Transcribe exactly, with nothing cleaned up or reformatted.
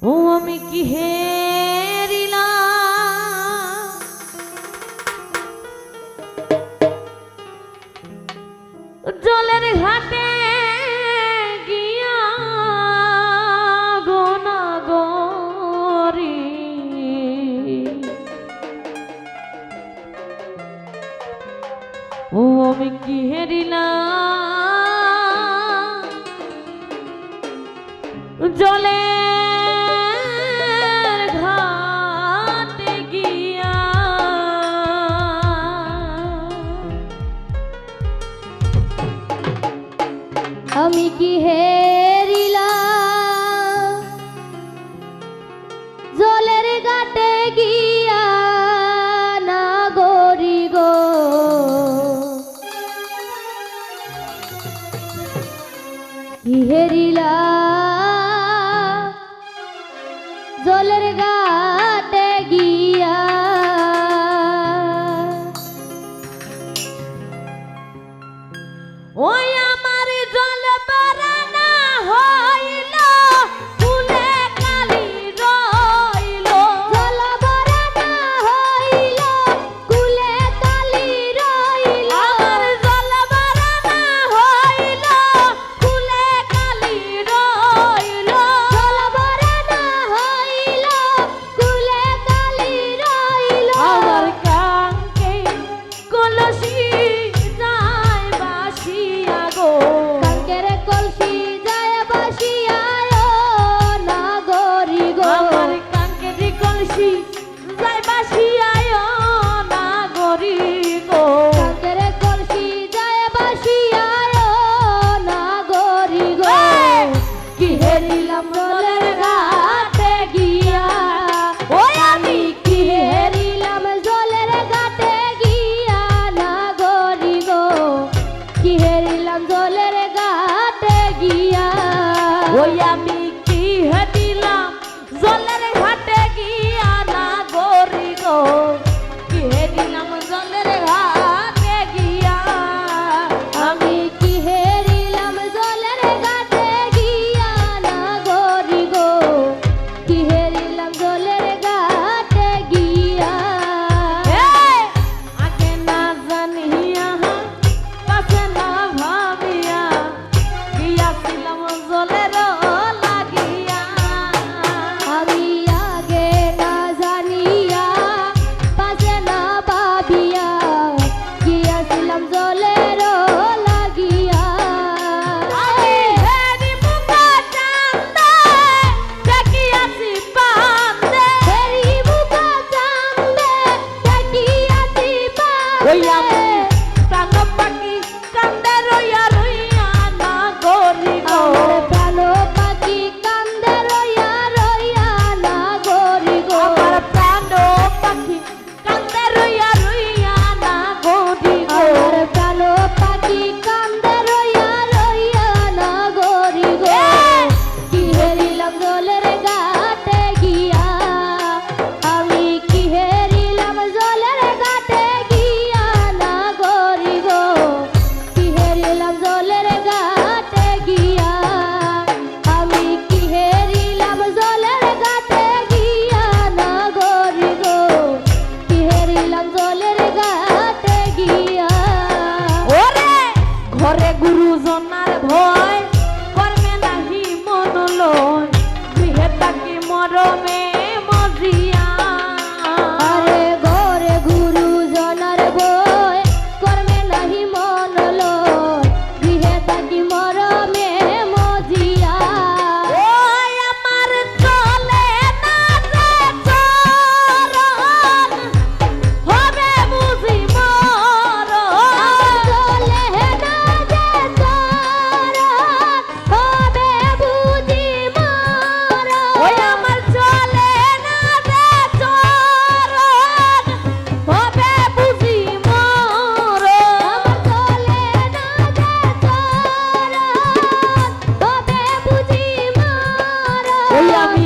ও আমি কি হেরিলাম জলের ঘাটে গিয়া গো নাগরি। ও আমি কি হেরিলাম জলের ঘাটে গিয়া। আমি কি হেরিলাম জলের ঘাটে গিয়া নাগরি গো। কি হেরিলাম জলের ঘাটে গিয়া। ওই আমার জল ভরা না হইল, কুলে কালি রইল। জল ভরা না হইল, কুলে কালি রইল। আমার জল ভরা না হইল, কুলে কালি রইল। জল ভরা না হইল, কুলে কালি রইল। আমার কাঙ্ক্ষিত কলসি যায় ভাসিয়া গো। কাঙ্ক্ষিত কলসি যায় ভাসিয়া ও নাগরি গো। আমার কাঙ্ক্ষিত কলসি যায় ভাসিয়া ও নাগরি গো। কাঙ্ক্ষিত কলসি যায় ভাসিয়া ও নাগরি গো। এই! কি হেরিলাম জলের ঘাটে গিয়া, ওই আমি কি হেরিলাম জলের ঘাটে গিয়া নাগরি গো। কি হেরিলাম জলের ঘাটে গিয়া। ওই আমি কি হেরিলাম জলের ঘাটে গিয়া নাগরি গো। কি হেরিলাম জলের ঘাটে গিয়া। আমি কি হেরিলাম জলের ঘাটে গিয়া নাগরি গো। কি হেরিলাম জলের ঘাটে গিয়া। এই! আগে না জানিয়া, পাছে না ভাবিয়া, গিয়াছিলাম জলের লাগিয়া। আমি আগে না জানিয়া, পাছে না ভাবিয়া, গিয়াছিলাম জলের লাগিয়া। আমি হেরি মুখা চান্দে, দেখিয়াছি পান্দে। হেরি মুখা চান্দে, দেখিয়াছি পান্দে। ওই আমি প্রাণ পাখি কান্দে রইয়া রইয়া নাগরি গো। আমার প্রাণ পাখি কান্দে রইয়া রইয়া নাগরি গো। আমার প্রাণ পাখি কান্দে রইয়া রইয়া নাগরি গো। আমার প্রাণ পাখি কান্দে রইয়া রইয়া নাগরি গো। এ! কি হেরিলাম জলের ঘাটে গিয়া, আমি কি হেরিলাম জলের ঘাটে গিয়া নাগরি গো। কি হেরিলাম জলের ঘাটে গিয়া, আমি কি হেরিলাম জলের ঘাটে গিয়া নাগরি গো। কি হেরিলাম জলের ঘাটে গিয়া। ওরে ঘরে গুরুজনার ভয়, কর্মে নাহি মন লয়, গৃহে থাকি মরমে মজিয়া। আরে ঘরে গুরুজনার ভয়, কর্মে নাহি মন লয়, গৃহে থাকি মরমে মজিয়া। ওই আমার চলে না যে চরণ, হবে বুঝি মরণ। আমার চলে না যে চরণ, হবে বুঝি মরণ। ওই আমার চলে না যে চরণ, হবে বুঝি মরণ। আমার চলে না যে চরণ, হবে বুঝি মরণ। ওই আমি